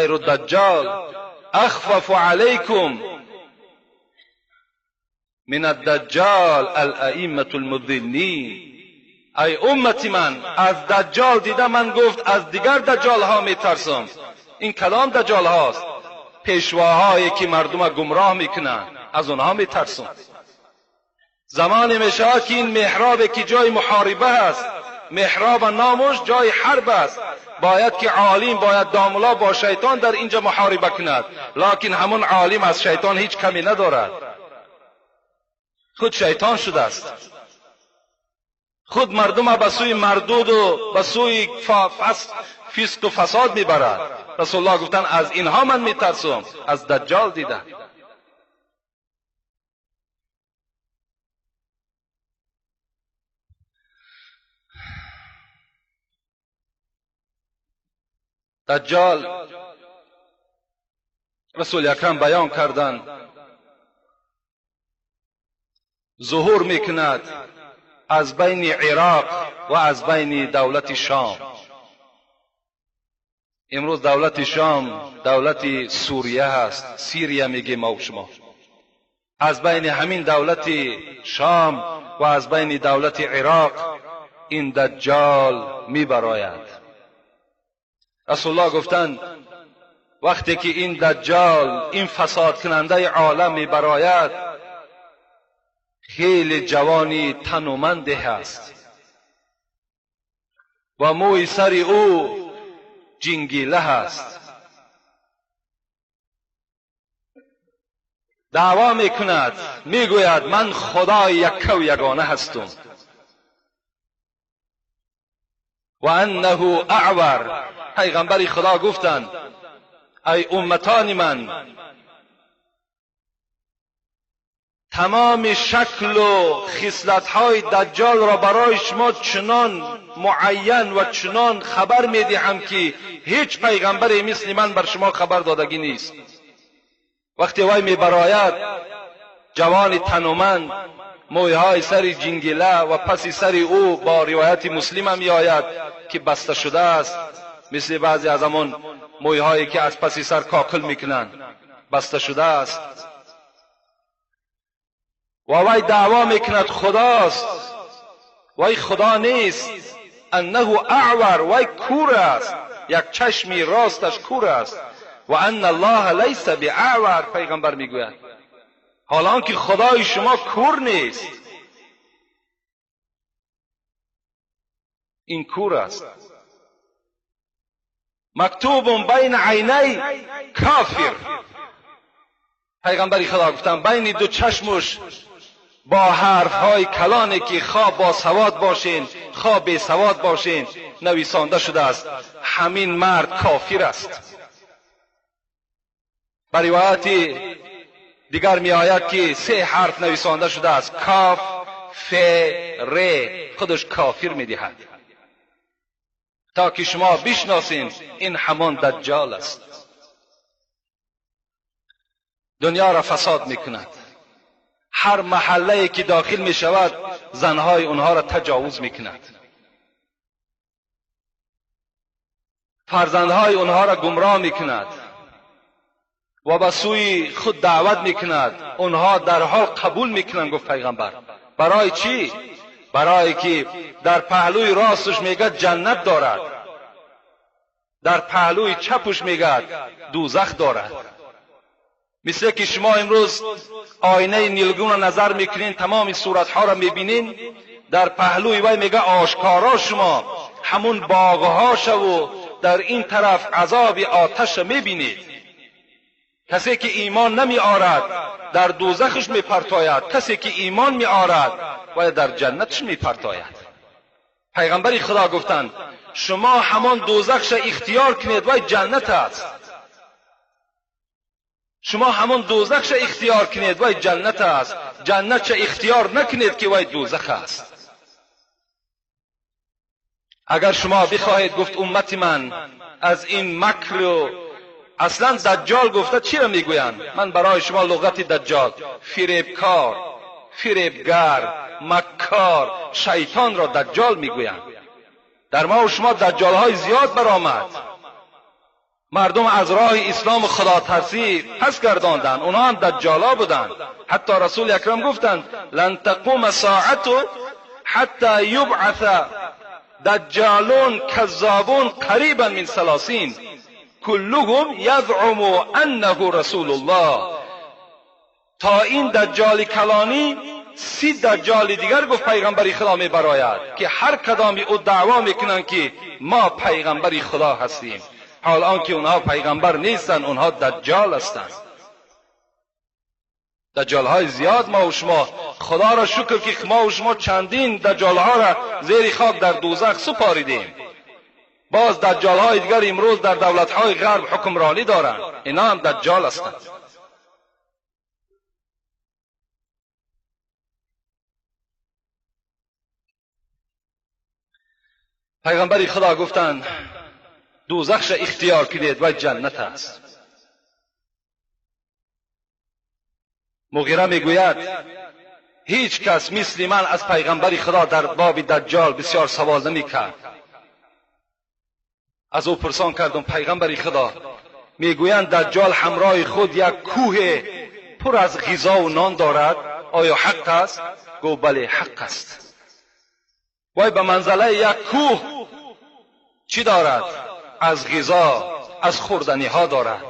غیر الدجال اخفف علیکم من الدجال الائمة المضلین. ای امت من، از دجال دیده من گفت از دیگر دجال ها میترسم. این کدام دجال هاست؟ پیشواهایی که مردم گمراه میکنند، از آنها میترسم. زمانی میشود که این محراب که جای محاربه است، محراب نامش جای حرب است، باید که عالم، باید داملا با شیطان در اینجا محاربه کند، لکن همون عالم از شیطان هیچ کمی ندارد، خود شیطان شده است. خود مردم به سوی مردود و به سوی فسق و فساد میبرد. رسول الله گفتن از اینها من میترسم، از دجال دیده. دجال رسول اکرم بیان کردند ظهور میکند از بین عراق و از بین دولت شام. امروز دولت شام دولت سوریه هست، سیریه میگیم ما و شما. از بین همین دولت شام و از بین دولت عراق این دجال میبراید. رسول الله گفتند وقتی که این دجال، این فساد کننده عالم میبراید، خیلی جوانی تنومند هست و موی سر او جنگیله هست. دعوا میکند، میگوید من خدای یک و یگانه هستم. و انه اعور. پیغمبر خدا گفتند ای امتان من، تمام شکل و خصلت‌های دجال را برای شما چنان معین و چنان خبر می‌دهم که هیچ پیغمبری مثل من بر شما خبر دادگی نیست. وقتی وی میبراید، جوان تنومند، مویهای سر جنگیله و پس سر او با روایت مسلم میآید که بسته شده است، مثل بعضی از همان مویهایی که از پس سر کاکل میکنند، بسته شده است. و وی دعوا میکند خداست، وی خدا نیست. انه اعور، وی کور است، یک چشمی راستش کور است. و ان الله لیس باعور، پیغمبر میگوید حالا که خدای شما کور نیست، این کور است. مکتوب بین عینی کافر. پیغمبر خدا گفتن بین دو چشمش با حرفهای کلانی که خواه با سواد باشین خواه بی سواد باشین نویسانده شده است، همین مرد کافر است. بر روایت دیگر می آید که سه حرف نویسانده شده است، کاف ف ر، خودش کافر می دهد، تا که شما بشناسین این همان دجال است. دنیا را فساد می کند. هر محله که داخل می شود زنهای اونها را تجاوز می کند، فرزندهای اونها را گمراه می کند و به سوی خود دعوت می کند. اونها در حال قبول می کنند. گفت پیغمبر برای چی؟ برای که در پهلوی راستش میگه جنت دارد، در پهلوی چپش میگه دوزخ دارد. مثل که شما امروز آینه نیلگون را نظر میکنین، تمام صورتها را میبینین، در پهلوی وی میگه آشکارا شما همون باغها و در این طرف عذاب آتش میبینید. کسی که ایمان نمی آرد در دوزخش میپرتاید، کسی که ایمان می آرد و در جنتش میپرتاید. پیغمبر خدا گفتند شما همان دوزخش اختیار کنید و جنت است. شما همان دوزخش اختیار کنید و جنت است، جنت اختیار نکنید که وی دوزخ است. اگر شما بخواهید، گفت امت من، از این مکر و اصلا دجال گفته چی را میگویند؟ من برای شما لغت دجال، فریبکار، فریبگر، مکار، شیطان را دجال میگویند. در ما و شما دجال های زیاد برآمد. مردم از راه اسلام و خدا ترسی پس گرداندند. اونها هم دجالا بودند. حتی رسول اکرم گفتند لن تقوم ساعت حتی یبعث دجالون کذابون قریبا من 30 کلهم یزعم انه رسول الله. تا این دجال کلانی 30 دجال دیگر گفت پیغمبری خدا می براید که هر کدامی او دعوا میکنند که ما پیغمبری خدا هستیم، حال آنکه اونها پیغمبر نیستند، اونها دجال هستند. دجال های زیاد ما و شما، خدا را شکر که ما و شما چندین دجال ها را زیر خاک در دوزخ سپاریدیم. باز دجال های دیگر امروز در دولت های غرب حکمرانی دارند، اینا هم دجال هستند. پیغمبر خدا گفتند دوزخش اختیار کنید و جنت است. مغیره میگوید هیچ کس مثل من از پیغمبر خدا در باب دجال بسیار سوال نمیکرد. از او پرسان کردم پیغمبر خدا، میگویند دجال همراه خود یک کوه پر از غذا و نان دارد، آیا حق است؟ گفت بله حق است. وای به منزله یک کوه چی دارد؟ از غذا، از خوردنی ها دارد.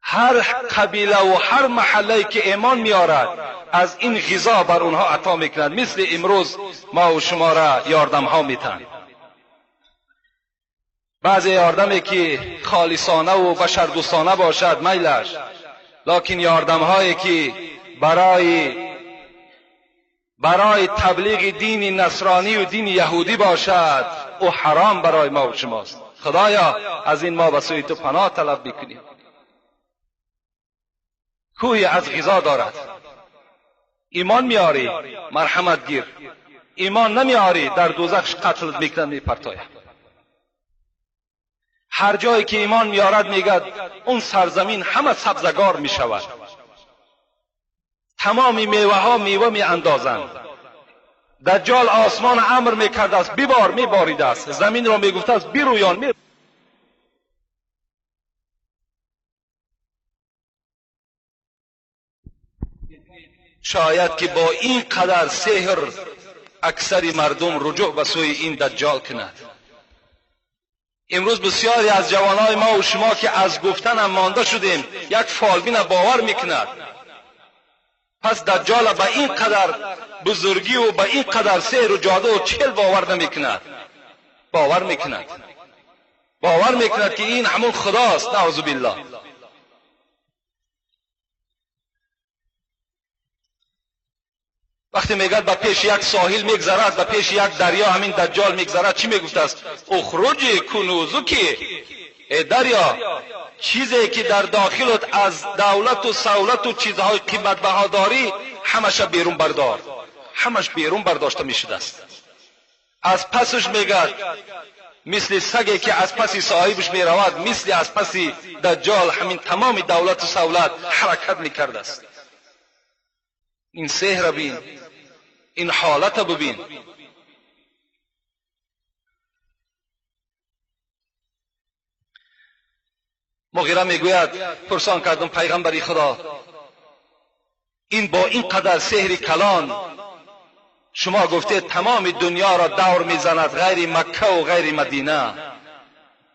هر قبیله و هر محله که ایمان میارد از این غذا بر اونها عطا میکند، مثل امروز ما و شما را یاردم ها میتن. بعضی یاردمی که خالصانه و بشردوستانه باشد میلش، لکن یاردم هایی که برای تبلیغ دین نصرانی و دین یهودی باشد او حرام برای ما و شماست. خدایا از این ما به سوی تو پناه طلب میکنیم. کوهی از غذا دارد، ایمان میاری مرحمت گیر، ایمان نمیاری در دوزخ قتل میکنن میپرتاید. هر جایی که ایمان میارد میگد اون سرزمین همه سبزگار میشود، تمامی میوه ها میوه می اندازند. دجال آسمان امر میکرد است بیبار، میبارید است، زمین را میگفت است بیرویان می. شاید که با این قدر سحر اکثر مردم رجوع به سوی این دجال کند. امروز بسیاری از جوانای ما و شما که از گفتن هم مانده شدیم یک فالبین باور میکند. پس دجال به این قدر بزرگی و به این قدر سحر و جادو و چل باور نمیکند، باور میکند، باور میکند که این همون خداست. نعوذ بالله. وقتی میگد به پیش یک ساحل میگذرد، به پیش یک دریا همین دجال میگذرد، چی میگفت است؟ اخرجی کنوزکی، ای دریا، چیزی که در داخلت از دولت و سولت و چیزهای قیمت بها داری همش بیرون بردار. همش بیرون برداشته میشده است. از پسش میگد مثل سگی که از پس صاحبش میرود، مثل از پس دجال همین تمام دولت و سولت حرکت میکرده است. این سحر بین، این حالت ببین. مغیره میگوید پرسان کردم پیغمبری خدا، این با این قدر سحر کلان شما گفته تمام دنیا را دور میزند غیر مکه و غیر مدینه،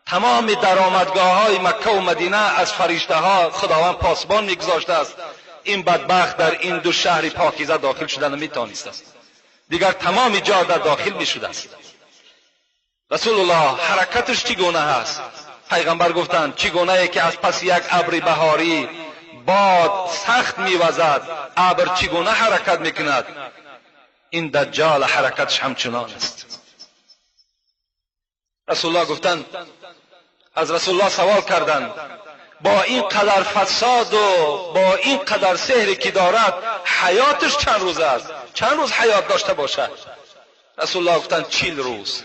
تمام درآمدگاه های مکه و مدینه از فرشته ها خداوند پاسبان میگذاشته است، این بدبخت در این دو شهر پاکیزه داخل شدن نمیتوانست است، دیگر تمام جا در داخل میشده است. رسول الله حرکتش چگونه هست؟ پیغمبر گفتند چگونه ای که از پس یک ابر بهاری باد سخت میوزد، ابر چگونه حرکت میکند، این دجال حرکتش همچنان است. رسول الله گفتند، از رسول الله سوال کردند با این قدر فساد و با این قدر سحری که دارد حیاتش چند روز است؟ چند روز حیات داشته باشد؟ رسول الله گفتند 40 روز.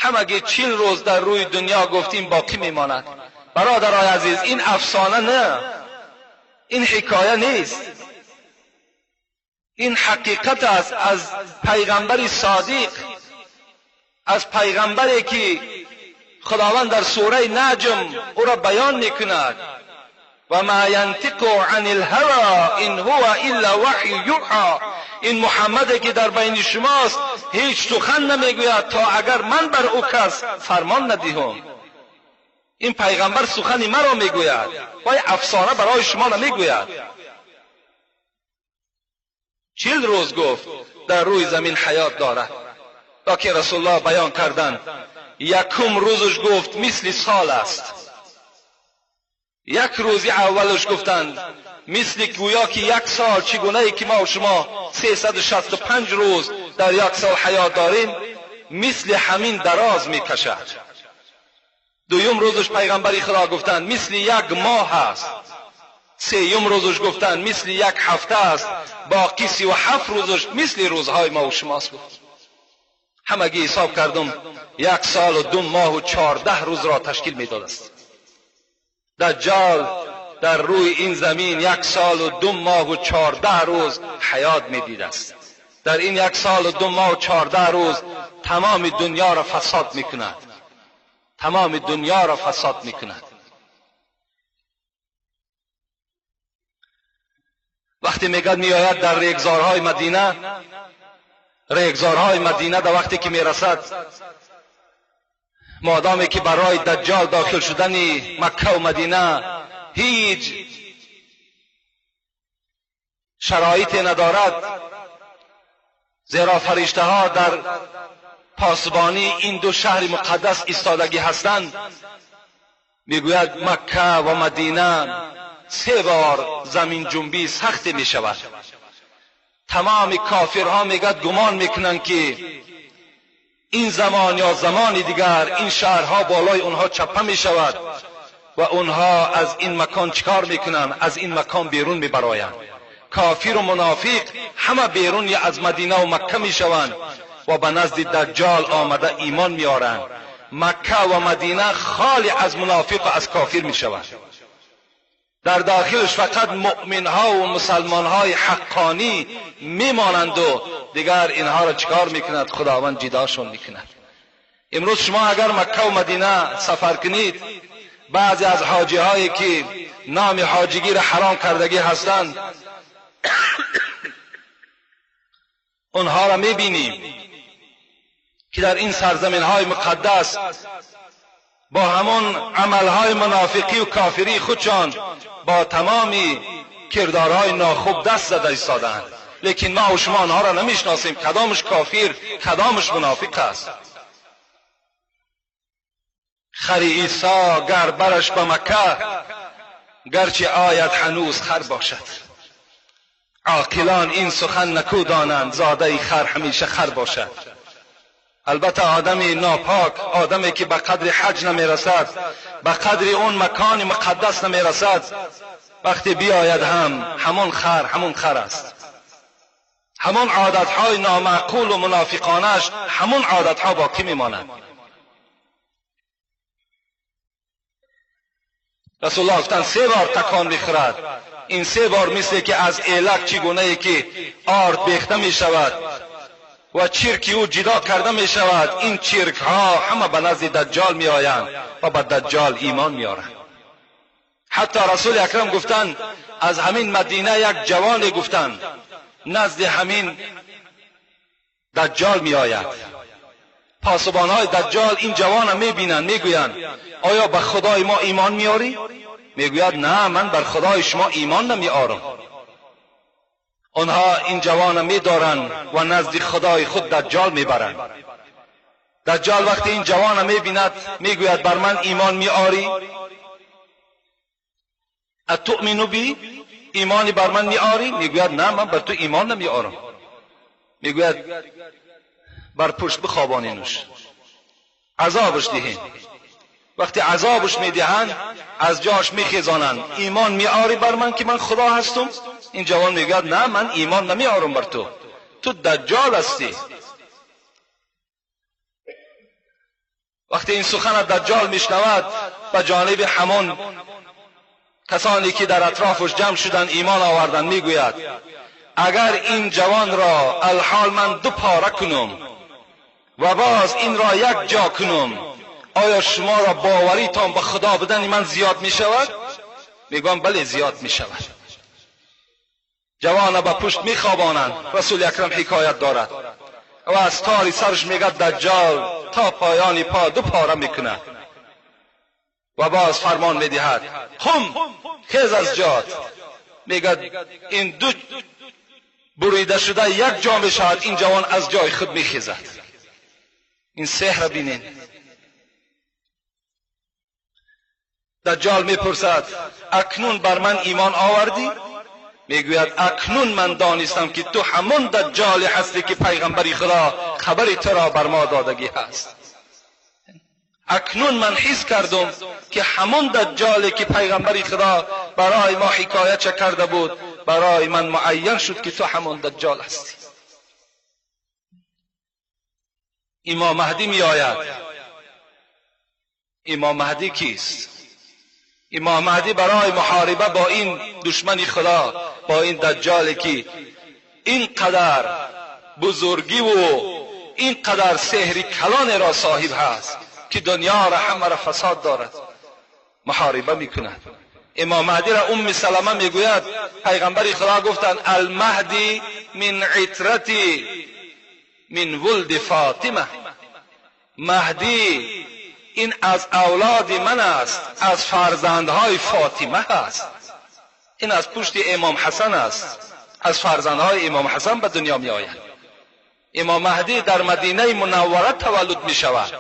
همگی 40 روز در روی دنیا گفتیم باقی میماند. برادرای عزیز، این افسانه نه، این حکایه نیست، این حقیقت است از پیغمبر صادق، از پیغمبری که خداوند در سوره نجم او را بیان میکند: و ما ینطق عن الهوی ان هو الا وحی یوحی. این محمد که در بین شماست هیچ سخن نمیگوید تا اگر من بر او کس فرمان ندهم. این پیغمبر سخن مرا میگوید و افسانه برای شما نمیگوید. 40 روز گفت در روی زمین حیات دارد. لکن رسول الله بیان کردند یکم روزش گفت مثل سال است. یک روزی اولش گفتند مثل گویا که یک سال، چگونه ای که ما و شما 365 روز در یک سال حیات داریم، مثل همین دراز میکشد. دویم روزش پیغمبری خدا گفتند مثل یک ماه است. سیوم روزش گفتند مثل یک هفته است. باقی 37 روزش مثل روزهای ما و شماست. گفت همگی حساب کردم 1 سال و 2 ماه و 14 روز را تشکیل میداد است. دجال در روی این زمین 1 سال و 2 ماه و 14 روز حیات میدید است. در این 1 سال و 2 ماه و 14 روز تمام دنیا را فساد میکند. تمام دنیا را فساد میکند. وقتی میگد میآید در ریگزارهای مدینه، ریگزارهای مدینه در وقتی که میرسد، مادامی که برای دجال داخل شدن مکه و مدینه هیچ شرایطی ندارد، زیرا فرشته ها در پاسبانی این دو شهر مقدس ایستادگی هستند. میگوید مکه و مدینه 3 بار زمین جنبی سخت می شود. تمام کافرها میگد گمان میکنند که این زمان یا زمان دیگر این شهرها بالای اونها چپه می شود و اونها از این مکان چکار میکنند؟ از این مکان بیرون میبرایند. کافر و منافق همه بیرون از مدینه و مکه میشوند و به نزد دجال آمده ایمان میآرند. مکه و مدینه خالی از منافق و از کافر میشوند. در داخلش فقط مؤمن ها و مسلمان های حقانی میمانند و دیگر اینها را چکار میکند؟ خداوند جداشون میکند. امروز شما اگر مکه و مدینه سفر کنید، بعضی از حاجی هایی که نام حاجیگی را حرام کردگی هستند، اونها را میبینیم که در این سرزمین های مقدس با همون عملهای منافقی و کافری خودشان با تمامی کردارهای ناخوب دست زده ایستادند. لیکن ما و شما آنها را نمیشناسیم، کدامش کافر کدامش منافق است. خری عیسی گر برش به مکه، گرچه آید هنوز خر باشد. عاقلان این سخن نکو دانند، زاده خر همیشه خر باشد. البته آدم ناپاک، آدمی که به قدر حج نمیرسد، به قدر اون مکان مقدس نمیرسد، وقتی بیاید هم همون خر همون خر است. همون عادتهای نامعقول و منافقانش همون عادتها باقی میماند. رسول الله گفتند 3 بار تکان میخورد. این 3 بار مثل که از ایلک چگونه ای که آرد بیخته میشود و چرک او جدا کرده می شود، این چرک ها همه به نزد دجال می آیند و به دجال ایمان می آرند. حتی رسول اکرم گفتند از همین مدینه یک جوان گفتند نزد همین دجال می آید. پاسبان های دجال این جوان می بینند، می گویند آیا به خدای ما ایمان می آری؟ می گوید نه، من بر خدای شما ایمان نمی آرم. آنها این جوان میدارند و نزد خدای خود دجال میبرند. دجال وقتی این جوان میبیند میگوید بر من ایمان میآری؟ اتؤمن بی؟ ایمانی بر من میآری؟ میگوید نه، من بر تو ایمان نمیآرم. میگوید بر پشت بخوابانینش، عذابش دهین. وقتی عذابش میدهند از جاش میخیزانند. ایمان میآری بر من که من خدا هستم؟ این جوان میگوید نه، من ایمان نمیآرم بر تو، تو دجال هستی. وقتی این سخن دجال میشنود به جانب همان کسانی که در اطرافش جمع شدن ایمان آوردن میگوید اگر این جوان را الحال من 2 پاره کنم و باز این را یک جا کنم آیا شما را باوریتان به خدا بودن من زیاد می شود؟ میگم بله زیاد می شود. جوان به پشت می خوابانند. رسول اکرم حکایت دارد و از تاری سرش میگه دجال تا پایان پا دو پاره میکند و باز فرمان میدهد قم، خیز از جات. میگه این دو بریده شده یک جا میشود، این جوان از جای خود میخیزد. این سحر بینین. دجال میپرسد اکنون بر من ایمان آوردی؟ میگوید اکنون من دانستم که تو همون دجالی هستی که پیغمبری خدا خبری تو را بر ما دادگی هست. اکنون من حس کردم که همون دجالی که پیغمبری خدا برای ما حکایت چه کرده بود، برای من معین شد که تو همون دجال هستی. امام مهدی می آید. امام مهدی کیست؟ امام مهدی برای محاربه با این دشمن خدا، با این دجالی که اینقدر بزرگی و اینقدر سحر کلان را صاحب هست که دنیا را همه را فساد دارد، محاربه میکند. امام مهدی را ام سلمه میگوید پیغمبر خدا گفتند المهدی من عترتی من ولد فاطمه، مهدی این از اولاد من است، از فرزندهای فاطمه است. این از پشت امام حسن است، از فرزندهای امام حسن به دنیا می آید. امام مهدی در مدینه منوره تولد می شود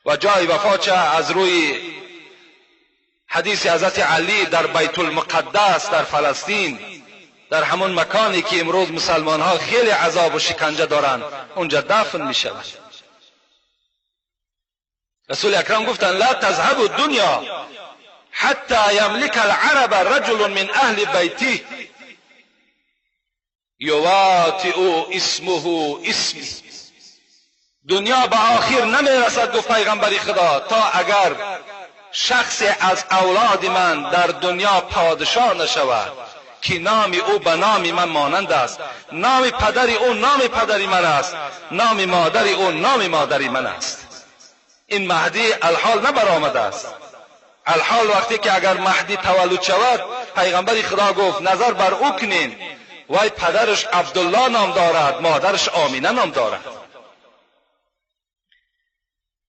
و جای وفاتش از روی حدیث حضرت علی در بیت المقدس در فلسطین، در همون مکانی که امروز مسلمان ها خیلی عذاب و شکنجه دارند، اونجا دفن می شود. رسول اکرم گفتند لا تذهب الدنیا حتی یملک العرب رجل من اهل بیتی یواطئ اسمه اسمی. دنیا به آخر نمیرسد، گفت پیغمبر خدا، تا اگر شخص از اولاد من در دنیا پادشاه نشود که نام او به نام من مانند است، نام پدر او نام پدر من است، نام مادر او نام مادر من است. این مهدی الحال نبرآمده است. الحال وقتی که اگر مهدی تولد شود، پیغمبر خدا گفت نظر بر او کنین، وای پدرش عبدالله نام دارد، مادرش آمینه نام دارد.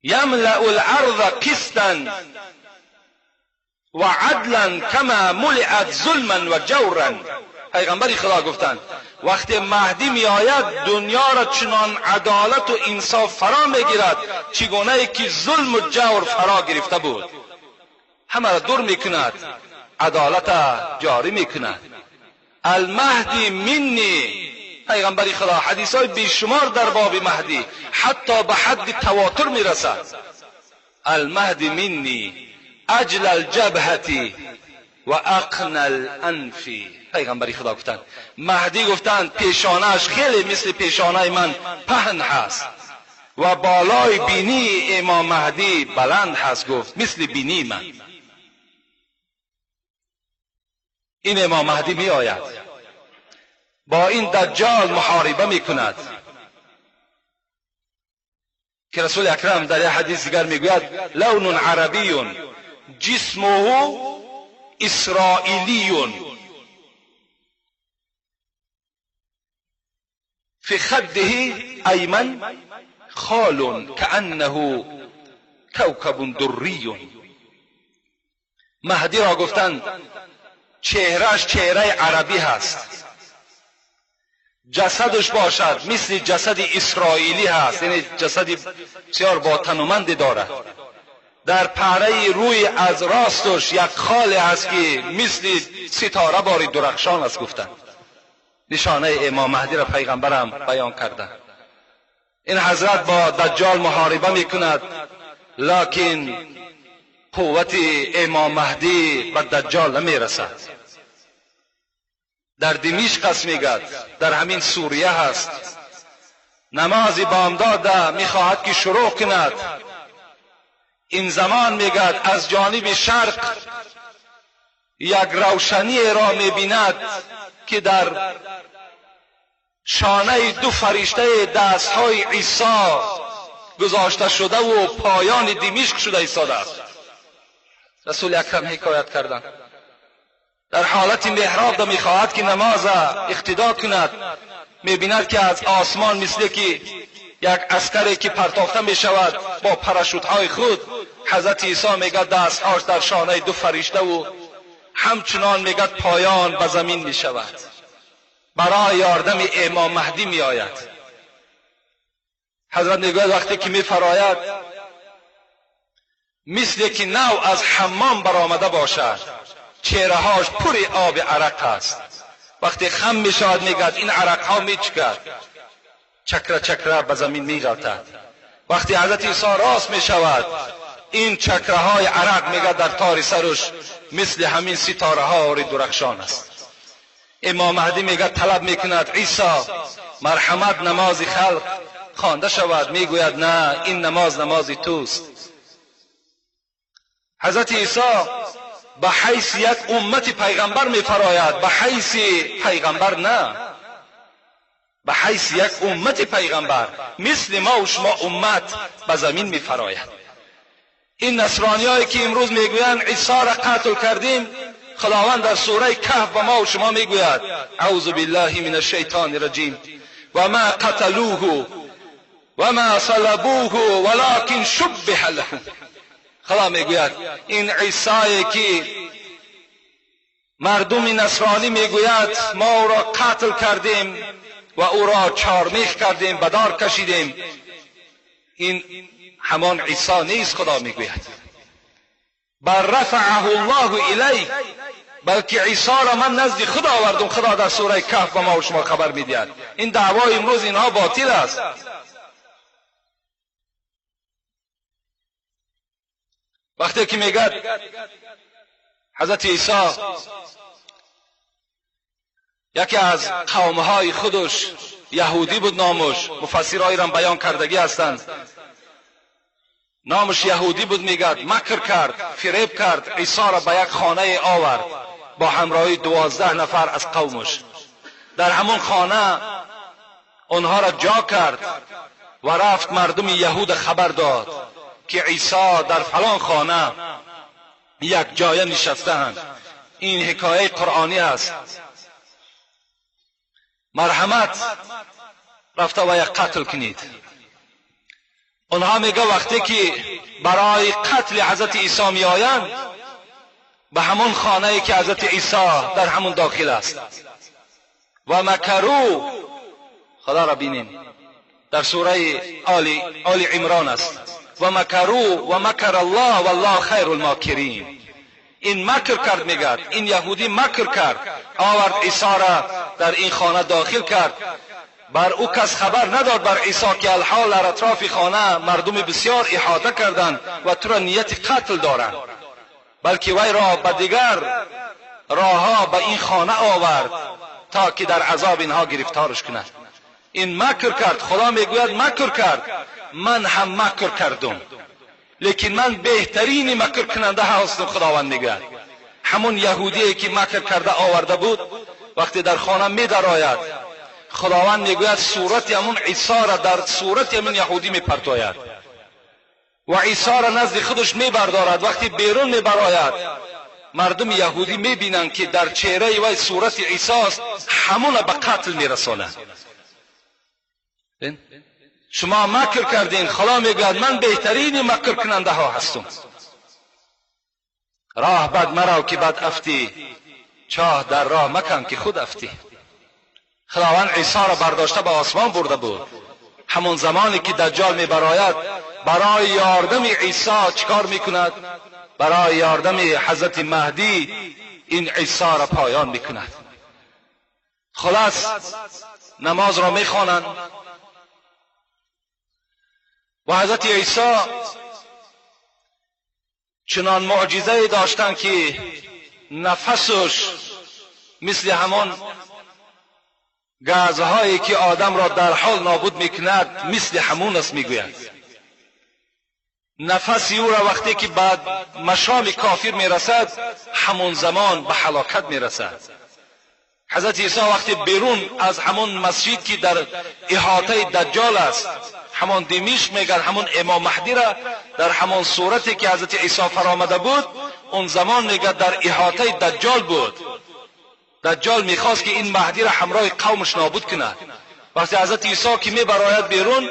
یملأ الارض قسطا و عدلا کما ملئت ظلما و جورا. پیغمبر خدا گفتند وقتی مهدی می آید دنیا را چنان عدالت و انصاف فرا میگیرد چگونه که ظلم و جور فرا گرفته بود. همه را دور میکند، عدالت جاری میکند. المهدی منی، پیغمبر خدا حدیث های بیشمار در باب مهدی حتی به حد تواتر میرسد. المهدی منی اجل الجبهة و اقن الانف. پیغمبر خدا گفتند مهدی گفتند پیشانه‌اش خیلی مثل پیشانه من پهن هست و بالای بینی امام مهدی بلند هست، گفت مثل بینی من. این امام مهدی می آید با این دجال محاربه می کند که رسول اکرم در یک حدیث دیگر میگوید لون عربی جسمه اسرائیلی فی خده ایمن خال کأنه کوکب دری. مهدی را گفتند چهرهش چهره عربی هست، جسدش باشد مثل جسد اسرائیلی هست، یعنی جسد بسیار با تنومندی دارد. در پهره روی از راستش یک خال هست که مثل ستاره باری درخشان است. گفتند نشانه امام مهدی را پیغمبرم بیان کرده. این حضرت با دجال محاربه میکند، لکن قوت امام مهدی به دجال نمیرسد. در دمشق است میگد، در همین سوریه هست. نماز بامداد میخواهد که شروع کند. این زمان میگد از جانب شرق یک روشنی را میبیند که در شانه دو فرشته دستهای عیسی گذاشته شده و پایان دمشق شده ایستاده است. رسول اکرم حکایت کردند. در حالت محراب میخواهد که نماز اقتدا کند، میبیند که از آسمان مثل که یک عسکری که پرتافته میشود با پراشوتهای خود، حضرت عیسی میگه دستهاش در شانه دو فرشته و همچنان میگه پایان به زمین میشود. برای یاردم امام مهدی میآید. حضرت میگوید وقتی که میفراید مثل که نو از حمام برآمده باشد، چهرههاش پر آب عرق است. وقتی خم میشود میگد این عرقها میچکد، چکره چکره به زمین میغلطد. وقتی حضرت عیسی راست میشود این چکره های عرق میگد در تار سرش مثل همین ستاره ها درخشان است. امام مهدی میگد طلب میکند عیسی مرحمت نماز خلق خوانده شود. میگوید نه، این نماز نماز توست. حضرت عیسی به حیث یک امت پیغمبر میفراید، به حیث پیغمبر نه، به حیث یک امت پیغمبر مثل ما و شما امت به زمین میفراید. این نصرانیایی که امروز میگویند عیسی را قتل کردیم، خداوند در سوره کهف به ما و شما میگوید اعوذ بالله من الشیطان الرجیم و ما قتلوه و ما صلبوه ولکن شبه لهم. خدا میگوید این عیسی که مردم نصرانی میگوید ما او را قتل کردیم و او را چارمیخ کردیم، به دار کشیدیم، این همان عیسی نیست. خدا میگوید بل رفعه الله الیه، بلکه عیسی را من نزد خدا آوردم. خدا در سوره کهف به ما و شما خبر میدهد. این دعوای امروز اینها باطل است. وقتی که میگد حضرت عیسی یکی از قومهای خودش یهودی بود، نامش مفسرهای را بیان کردگی هستند، نامش یهودی بود، میگد مکر کرد، فریب کرد، عیسی را به یک خانه آورد با همراهی 12 نفر از قومش. در همون خانه آنها را جا کرد و رفت مردم یهود خبر داد که عیسی در فلان خانه یک جایه نشسته‌اند. این حکایه قرآنی است. مرحمت رفته و یک قتل کنید. آنها میگه وقتی که برای قتل حضرت عیسی میآیند به همون خانه که حضرت عیسی در همون داخل است و مکرو، خدا را بینیم در سوره آل عمران است، و مکرو و مکر الله والله خیر الماکرین. این مکر کرد، میگد این یهودی مکر کرد، آورد عیسی را در این خانه داخل کرد، بر او کس خبر نداد بر عیسی که الحال در اطراف خانه مردم بسیار احاطه کردند و تو را نیت قتل دارند، بلکه وی را به دیگر راهها به این خانه آورد تا که در عذاب اینها گرفتارش کند. این مکر کرد، خدا میگوید مکر کرد، من هم مکر کردم، لیکن من بهترین مکر کننده هستم. خداوند میگوید همون یهودی که مکر کرده آورده بود وقتی در خانه میدرآید، خداوند میگوید صورت همون عیسی را در صورت همون یهودی میپرتاید و عیسی را نزد خودش میبردارد. وقتی بیرون میبراید مردم یهودی میبینند که در چهره وی صورت عیسی است، همون به قتل میرسانند. شما مکر کردین، خدا میگوید من بهترین مکر کننده ها هستم. راه بد مرو که بد افتی، چاه در راه مکن که خود افتی. خداوند عیسی را برداشته به آسمان برده بود. همون زمانی که دجال میبراید برای یاردم عیسی چیکار میکند؟ برای یاردم حضرت مهدی این عیسی را پایان میکند. خلاص نماز را میخوانند و حضرت عیسی چنان معجزه داشتند که نفسش مثل همان گازهایی که آدم را در حال نابود میکند مثل همون است. میگوید نفس او را وقتی که بعد مشام کافر میرسد همون زمان به هلاکت میرسد. حضرت عیسی وقتی بیرون از همون مسجد که در احاطه دجال است، ҳамон Димишқ мегӯяд, ҳамон Имом Маҳдиро дар ҳамон сурате ки ҳазрати Исо фаромада буд, он замон мегӯяд дар иҳотаи Даҷҷол буд. Даҷҷол мехост ки ин Маҳдиро ҳамроҳи қавмаш нобуд кунад. Вақте ҳазрати Исо ки мебарояд берун,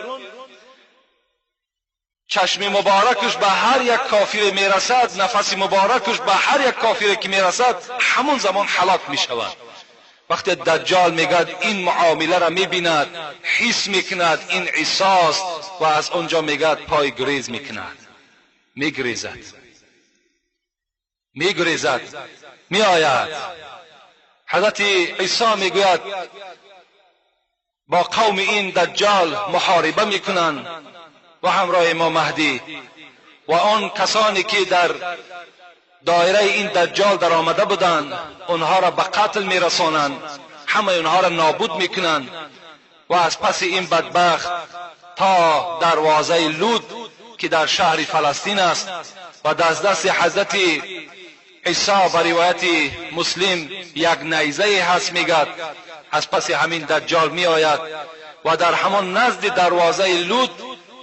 чашми муборакаш ба ҳар як кофире мерасад, нафаси муборакаш ба ҳар як кофире ки мерасад, ҳамон замон ҳалок мешавад. Вақте Даҷҷол мегӯяд ин муомиларо мебинад, ҳис мекунад ин Исост ва аз он ҷо мегӯяд пой гурез мекунад, мегурезад, мегурезад, меояд. Ҳазрати Исо мегӯяд бо қавми ин Даҷҷол муҳориба мекунанд ва ҳамроҳи Имом Маҳдӣ ва он касоне ки дар доираи ин Даҷҷол даромада буданд, онҳоро ба қатл мерасонанд, ҳамаи онҳоро нобуд мекунанд ва аз паси ин бадбахт то дарвозаи Луд ки дар шаҳри Фаластин аст ва дар дасти ҳазрати Исо ба ривояти Муслим як найзае ҳаст, мегӯяд аз паси ҳамин Даҷҷол меояд ва дар ҳамон назди дарвозаи Луд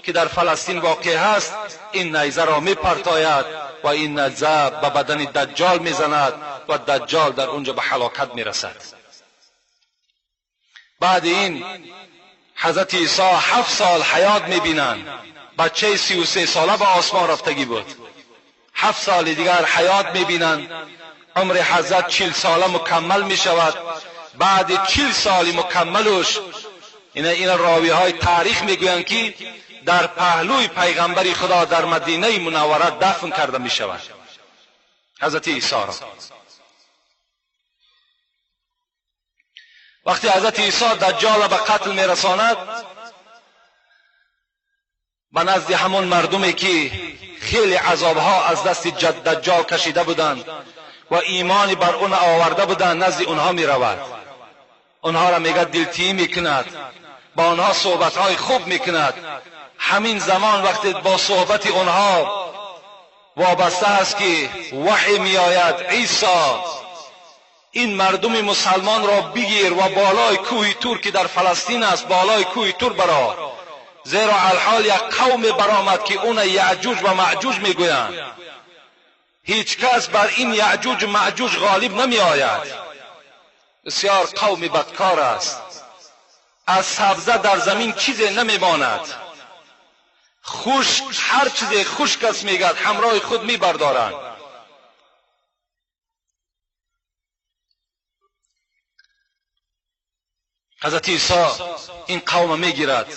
ки дар Фаластин воқеъ ҳаст, ин найзаро мепартояд ва ин найза ба бадани Даҷҷол мезанад ва Даҷҷол дар он ҷо ба ҳалокат мерасад. Баъди ин ҳазрати Исо 7 сол ҳаёт мебинанд. Бачаи 33 сола ба осмон рафтагӣ буд. 7 соли дигар ҳаёт мебинанд. Умри ҳазрат 40 сола мукаммал мешавад. Баъди 40 соли мукаммалуш ина ровиҳои таърих мегӯянд ки дар паҳлӯи пайғамбари Худо дар Мадинаи Мунаввара дафн карда мешавад ҳазрати Исоро. Вақте ҳазрати Исо Даҷҷолро ба қатл мерасонад, ба назди ҳамон мардуме ки хеле азобҳо аз дасти Даҷҷол кашида буданд ва имони бар он оварда буданд, назди онҳо меравад. Онҳоро мегӯяд дилтиӣ мекунад, ба онҳо суҳбатҳои хуб мекунад. Ҳамин замон вақте бо суҳбати онҳо вобаста аст ки ваҳй меояд, Исо ин мардуми мусалмонро бигир ва болои кӯҳи Тур ки дар Фаластин аст, болои кӯҳи Тур баро, зеро алҳол як қавме баромад ки уна Яъҷуҷ ва Маъҷуҷ мегӯянд. Ҳеҷ кас бар ин Яъҷуҷ Маъҷуҷ ғолиб намеояд. Бисёр қавми бадкор аст. Аз сабза дар замин чизе намемонад. Хушк ҳар чизе хушк аст мегӯяд ҳамроҳи худ мебардоранд. Ҳазрати Исо ин қавма мегирад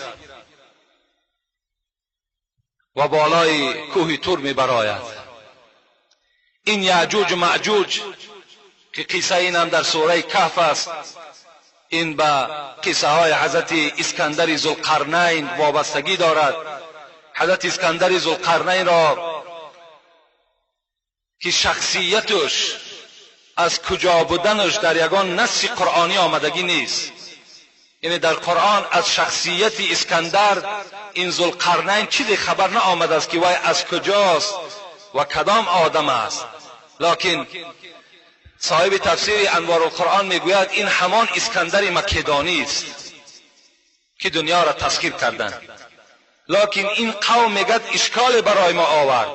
ва болои кӯҳи Тур мебарояд. Ин Яъҷуҷ Маъҷуҷ ки қиссаи инам дар сураи Каҳф аст, ин ба қиссаҳои ҳазрати Искандари Зулқарнайн вобастагӣ дорад. Ҳазрати Искандари Зулқарнайнро ки шахсияташ аз куҷо буданаш дар ягон насси қуръонӣ омадагӣ нест. Яъне дар Қуръон аз шахсияти Искандар ин Зулқарнайн чизе хабар наомадааст ки вай аз куҷост ва кадом одам аст. Локин соҳиби тафсири Анворулқуръон мегӯяд ин ҳамон Искандари Македонист ки дунёро тасхир карданд. Локин ин қавм мегӯяд ишколе барои мо овард,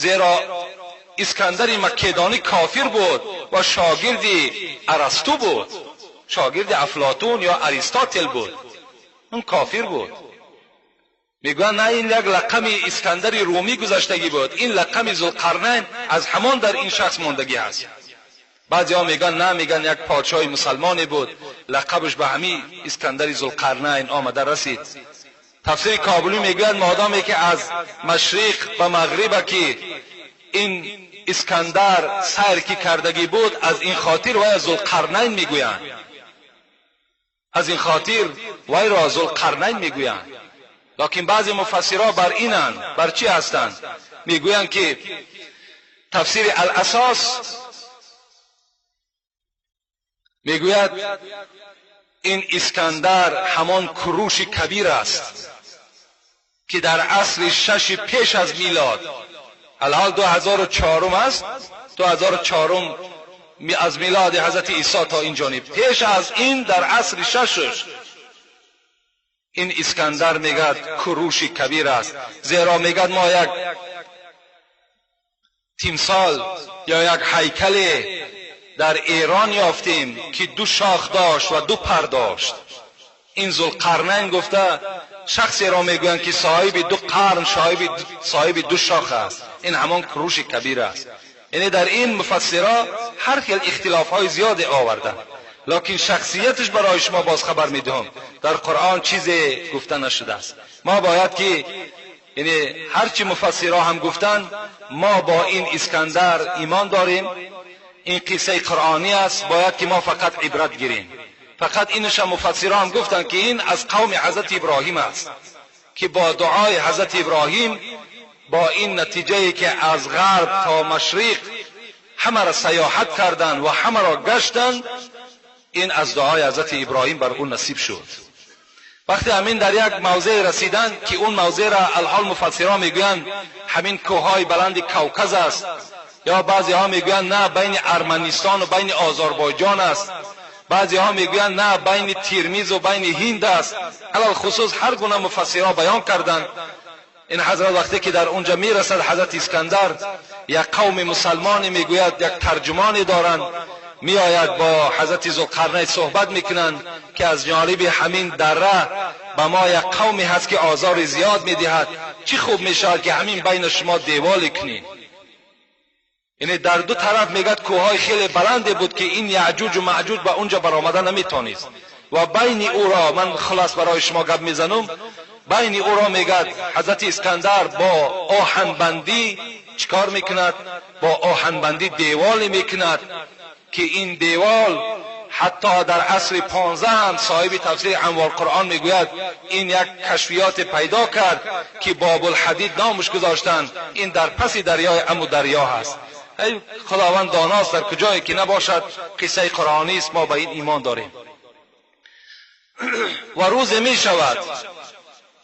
зеро Искандари Македонӣ кофир буд ва шогирди Арасту буд, шогирди Афлотун ё Аристотел буд. Он кофир буд. Мегӯянд на, ин як лақами Искандари Румӣ гузаштагӣ буд, ин лақами Зулқарнайн аз ҳамон дар ин шахс мондагӣ ҳаст. Баъзеҳо мегӯянд на, мегӯянд як подшоҳи мусалмоне буд, лақабаш ба ҳамин Искандари Зулқарнайн омада расид. Тафсири Кобулӣ мегӯяд модоме ки аз машриқ ба мағриба ки ин Искандар сайр ки кардагӣ буд, аз ин хотир вай Зулқарнайн мегӯянд. Аз ин хотир вайро Зулқарнайн мегӯянд. Локин баъзе муфассирҳо бар инанд, бар чӣ ҳастанд? Мегӯянд ки тафсири Аласос мегӯяд ин Искандар ҳамон Куруши Кабир аст ки дар асри 6 пеш аз милод, алҳол 2004 аст, 2004 аз милоди ҳазрати Исо то ин ҷониб, пеш аз ин дар асри 6 ин این اسکندر میگد کوروش کبیر است، زیرا میگد ما یک تیمسال یا یک هیکل در ایران یافتیم که دو شاخ داشت و دو پر داشت. این ذوالقرنین گفته شخصی را میگویند که صاحب دو قرن، صاحب دو شاخ است. این همان کوروش کبیر است. یعنی در این مفسرها هر خیل اختلاف های زیاد آوردن، لکن شخصیتش برای شما باز خبر میدهم. در قرآن چیزی گفته نشده است. ما باید که یعنی هرچی مفسرها هم گفتن، ما با این اسکندر ایمان داریم. این قصه قرآنی است، باید که ما فقط عبرت گیریم. فقط اینش هم مفسرها هم گفتن که این از قوم حضرت ابراهیم است که با دعای حضرت ابراهیم با این نتیجه که از غرب تا مشرق همه را سیاحت کردند و همه را گشتند، این از دعای حضرت ابراهیم بر اون نصیب شد. وقتی همین در یک موضع رسیدند که اون موضع را الحال مفسرها میگویند همین کوههای بلند کوکز است، یا بعضی ها میگویند نه بین ارمنستان و بین آذربایجان است، بعضی ها میگویند نه بین تیرمیز و بین هند است. علی خصوص هر گونه مفسرها بیان کردند. این حضرت وقتی که در اونجا میرسد، حضرت اسکندر، یک قوم مسلمانی میگوید یک ترجمانی دارند، میآید با حضرت ذوالقرنین صحبت میکنند که از جانب همین دره به ما یک قومی هست که آزار زیاد میدهد، چی خوب میشود که همین بین شما دیوال کنیم. یعنی در دو طرف میگد کوههای خیلی بلند بود که این یعجوج و معجوج به اونجا برآمده نمیتونست و بین او را من خلاص برای شما گپ میزنم. بین او را میگد حضرت اسکندر با آهنبندی چیکار میکند؟ با آهنبندی دیوال میکند که این دیوال حتی در عصر 15 هم صاحب تفسیر انوار قرآن میگوید این یک کشفیات پیدا کرد که باب الحدید نامش گذاشتند. این در پس دریای امو دریا هست. ای خداوند داناست در کجایی که نباشد، قصه قرآنی است، ما به این ایمان داریم. و روز می شود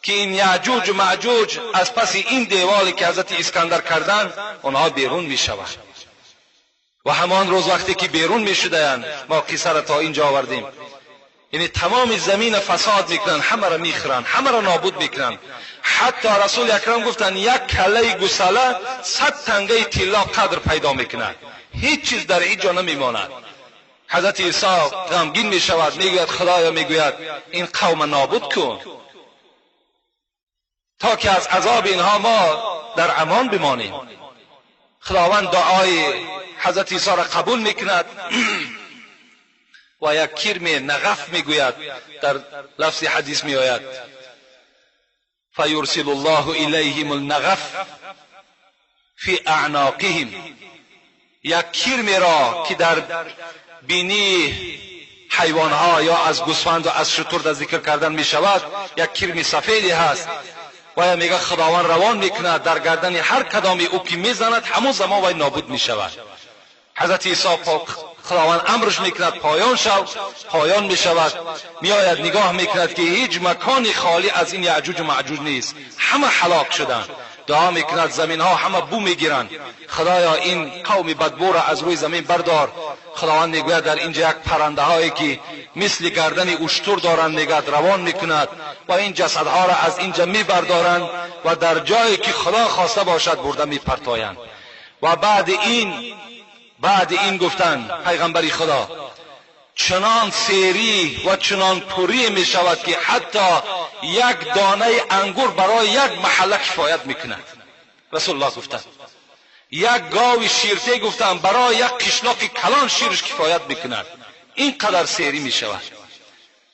که این یعجوج و معجوج از پس این دیوالی که حضرت اسکندر کردن آنها بیرون می شود. و همان روز وقتی که بیرون می شدند، ما قصه را تا اینجا آوردیم، یعنی تمام زمین فساد میکنن، همه را میخورن، همه را نابود میکنن. حتی رسول اکرم گفتن یک کله گوساله 100 تنگه طلا قدر پیدا میکند، هیچ چیز در هیچ جا نمیماند. حضرت عیسی غمگین میشود، میگوید خدایا، میگوید این قوم نابود کن تا که از عذاب اینها ما در امان بمانیم. خداوند دعای حضرت عیسی را قبول میکند و یک کرم نغف میگوید، در لفظ حدیث میآید فیرسل الله الیهم النغف فی اعناقهم، یک کرم را که در بینی حیوانها یا از گوسفند و از شتر در ذکر کردن میشود، یک کرم سفیدی هست و میگه خداوند روان میکند در گردن هر کدامی او که میزند همون زمان وی نابود میشود. حضرت عیسی خداوند امرش میکند پایان شو، پایان میشود. میآید نگاه میکند که هیچ مکانی خالی از این یعجوج و معجوج نیست، همه هلاک شدند. دعا میکند زمین ها همه بو میگیرند، خدایا این قوم بدبو را از روی زمین بردار. خداوند میگوید در اینجا یک پرنده هایی که مثل گردن اشتر دارند میگد روان میکند و این جسدها را از اینجا میبردارند و در جایی که خدا خواسته باشد برده میپرتایند. و بعد این گفتن پیغمبری خدا چنان سیری و چنان پوری می شود که حتی یک دانه انگور برای یک محله کفایت میکند. رسول الله گفتن یک گاو شیرته گفتن برای یک قشلاق کلان شیرش کفایت میکند. این قدر سیری می شود.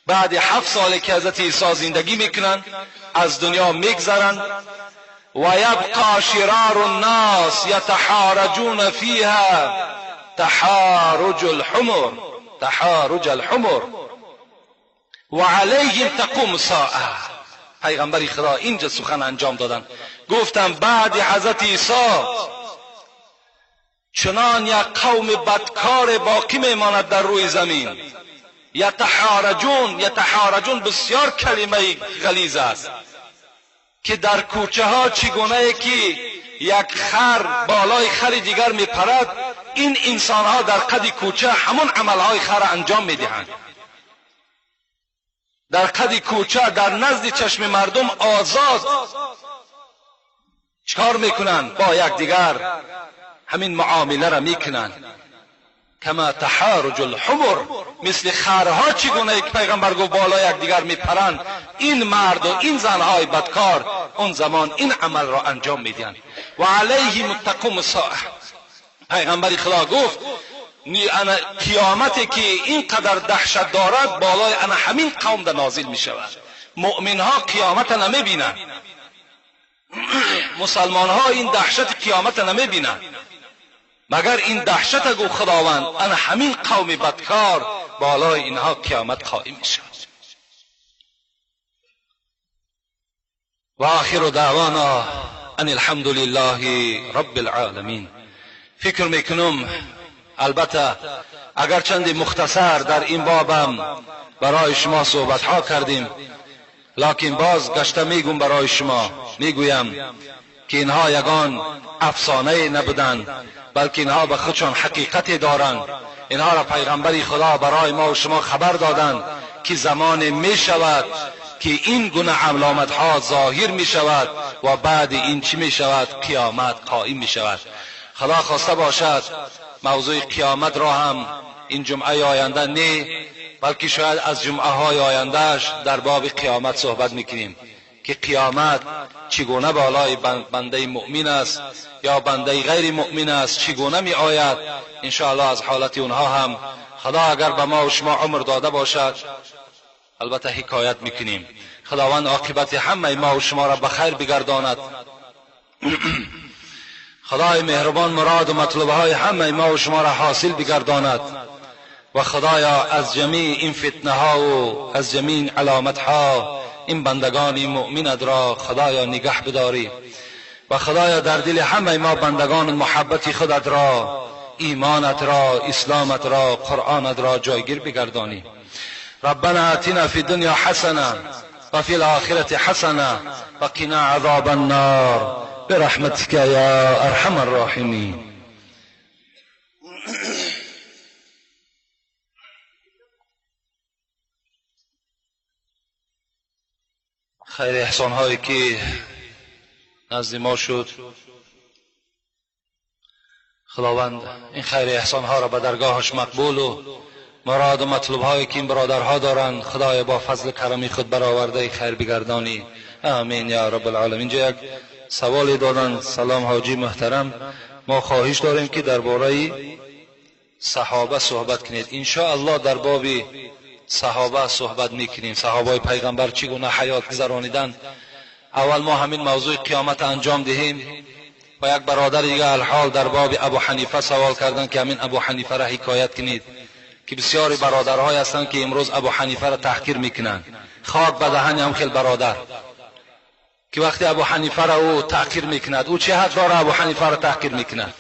بعد 7 سال که حضرت عیسی زندگی میکنند از دنیا میگذرند و یبقى شرار الناس یتحارجون فیها تحارج الحمر، تحارج الحمر و علیهم تقوم الساعه. پیغمبر خدا اینجا سخن انجام دادن، گفتم بعد حضرت عیسی چنان یک قوم بدکار باقی میماند در روی زمین. یتحارجون، یتحارجون بسیار کلمه غلیظ است که در کوچه ها چگونه که یک خر بالای خر دیگر میپرد، این انسان ها در قد کوچه همون عملهای خر انجام میدهند. در قد کوچه، در نزد چشم مردم آزاد چکار میکنن؟ با یکدیگر همین معامله را میکنن. کما تحارج الحمر، مثل خرها چگونه یک پیغمبر گفت بالا یکدیگر میپرند، این مرد و این زنهای بدکار اون زمان این عمل را انجام میدن. و علیهم تقوم الساعه، پیغمبر خدا گفت قیامتی که اینقدر دهشت دارد بالای انا همین قوم در نازل میشود. مؤمن ها قیامت نمیبینند، مسلمان ها این دهشت قیامت نمیبینند، مگر این دهشت گو خداوند انا همین قوم بدکار بالای اینها قیامت قائم میشود. و آخر دعوانا ان الحمد لله رب العالمین. فکر میکنم البته اگر چند مختصر در این بابم برای شما صحبت ها کردیم، لکن باز گشته میگم برای شما، میگویم که اینها یگان افسانه نبودند، بلکه اینها به خودشان حقیقت دارند. اینها را پیغمبر خدا برای ما و شما خبر دادند که زمان میشود که این گونه علامت ها ظاهر میشود و بعد این چی میشود؟ قیامت قائم میشود. خدا خواسته باشد موضوع قیامت را هم این جمعه آینده نه، بلکه شاید از جمعه های آیندهش در باب قیامت صحبت میکنیم که قیامت چگونه بالای بنده مؤمن است یا بنده غیر مؤمن است، چگونه می آید. انشاءالله از حالت اونها هم خدا اگر به ما و شما عمر داده باشد البته حکایت میکنیم. خداوند عاقبت همه ما و شما را به خیر بگرداند. خدای مهربان مراد و مطلوبه های همه ما و شما را حاصل بگرداند و خدایا از جمیع این فتنه ها و از جمیع علامت ها این بندگان مؤمنت را خدایا نگه بداری و خدایا در دل همه ما بندگان محبت خودت را، ایمانت را، اسلامت را، قرآنت را جایگیر بگردانی. ربنا آتنا فی الدنیا حسنه و فی الآخرة حسنه و قنا عذاب النار برحمتك یا ارحم الراحمین. خیر احسان هایی که نزد ما شد، خداوند این خیر احسان ها را به درگاهش مقبول و مراد و مطلوب هایی که این برادرها دارند خدای با فضل کرمی خود برآورده خیر بگردانی. آمین یا رب العالمین. اینجا یک سوالی دادن. سلام حاجی محترم، ما خواهش داریم که درباره صحابه صحبت کنید. ان شاء الله در باب صحابه صحبت میکنیم، صحابه پیغمبر چگونه حیات گذرانیدند. اول ما همین موضوع قیامت انجام دهیم و یک برادر دیگه الحال در باب ابو حنیفه سوال کردن که همین ابو حنیفه را حکایت کنید که بسیاری برادرهای هستند که امروز ابو حنیفه را تحقیر میکنند. خاک به دهن هم خیلی برادر که وقتی ابو حنیفه را او تحقیر میکند، او چه حق داره ابو حنیفه را تحقیر میکند؟